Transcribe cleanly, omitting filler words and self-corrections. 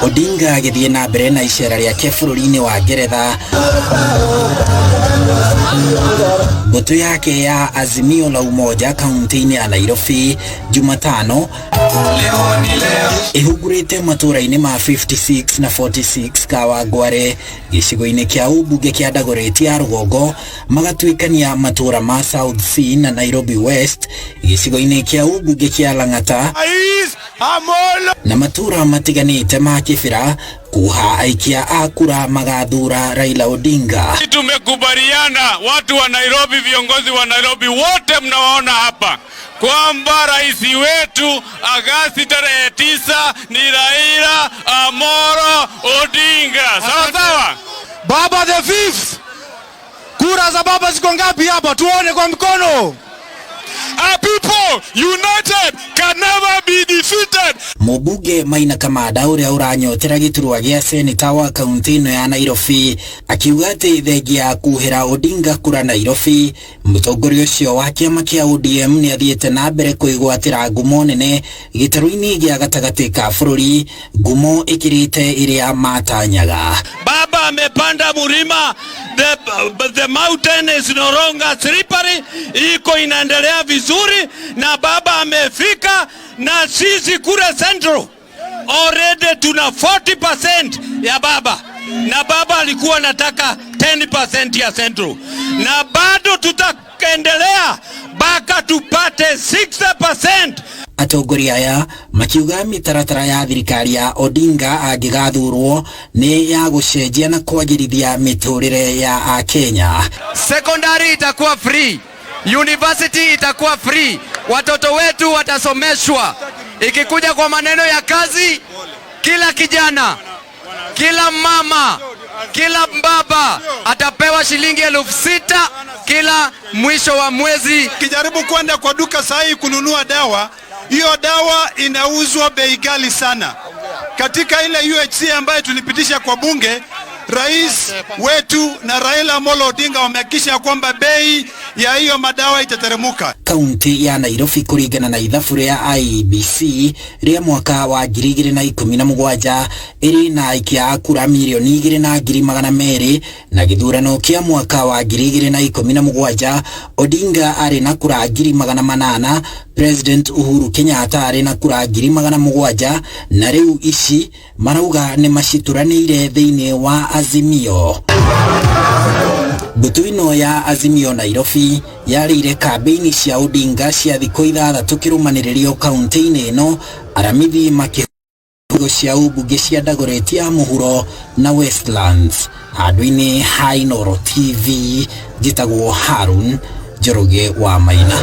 Odinga agĩthiĩ na mbere na icera rĩake bũrũri-inĩ wa Ngeretha. Mbũtũ yake ya Azimio la Umoja kaunti-inĩ ya Nairobi Jumatano ĩhungurĩte matũũra-inĩ ma 56 na 46 Kawangware gĩcigo-inĩ kĩa ũmbunge kĩa Dagoretti ya rũgongo, magatuĩkania matũũra ma South C na Nairobi West gĩcigo-inĩ kĩa ũmbunge kĩa Lang'ata na matũũra matiganĩte ma Kĩbĩra kuha aikia a kura magathura Raila Odinga. Tumekubaliana watu wa Nairobi, viongozi wa Nairobi wote mnawaona hapa kwamba rais wetu Agasti tarehe 9 ni Raila Amolo Odinga. Sawa sawa. Baba the fifth. Kura za baba ziko ngapi hapa? Tuone kwa mkono. Our people united can never be defeated. Mũmbunge Maina Kamanda ũrĩa ũranyotera gĩturwa gĩa seneta wa kaunti ĩno ya Nairobi akiuga atĩ thengia ya kuhĩra Odinga kura Nairobi, mũtongoria ũcio wa kĩama kĩa ODM nĩ athiĩte na mbere kwĩgwatĩra ngumo nene gĩtarũ-inĩ gĩa gatagatĩ ka bũrũri, ngumo ĩkĩrĩte ĩrĩa matanyaga. Baba amepanda mlima, the mountain is no longer slippery, iko inaendelea vizuri na baba amefika, na sisi kule Central already tuna 40% ya baba, na baba alikuwa anataka 10% ya Central, na bado tutaendelea mpaka tupate 60%. Atongoria aya makiuga mĩtaratara ya thirikari ya Odinga angĩgathurwo nĩ ya gũcenjia na kwagĩrithia mĩtũrĩre ya Akenya. Secondary itakuwa free, university itakuwa free, watoto wetu watasomeshwa. Ikikuja kwa maneno ya kazi, kila kijana, kila mama, kila baba atapewa shilingi 6,000 kila mwisho wa mwezi. Kijaribu kwenda kwa duka sahi kununua dawa, hiyo dawa inauzwa bei ghali sana. Katika ile UHC ambayo tulipitisha kwa bunge, rais wetu na Raila Amolo Odinga wamehakikisha kwamba bei ya hiyo madawa itateremuka. Kaunti ya Nairobi kũringana na ithabu rĩa IEBC rĩa mwaka wa 2017 ĩrĩ na aikia a kura 2,200,000 na gĩthurano kĩa mwaka wa 2017 Odinga arĩ na kura 800,000, President Uhuru Kenyatta arĩ na kura 700,000 na rĩu ici marauga nĩ macituranĩire thĩinĩ wa Azimio. Mbũtũ ĩno ya Azimio Nairobi yarĩire kambĩini cia Odinga cia thikũ 6 kĩrũmanĩrĩrio kaunti-inĩ ĩno aramithi makĩhugo cia ũmbunge cia Dagoretti ya mũhuro na Westlands. Handũ-inĩ ha Inooro TV njĩtagwo Harun Njoroge wa Maina.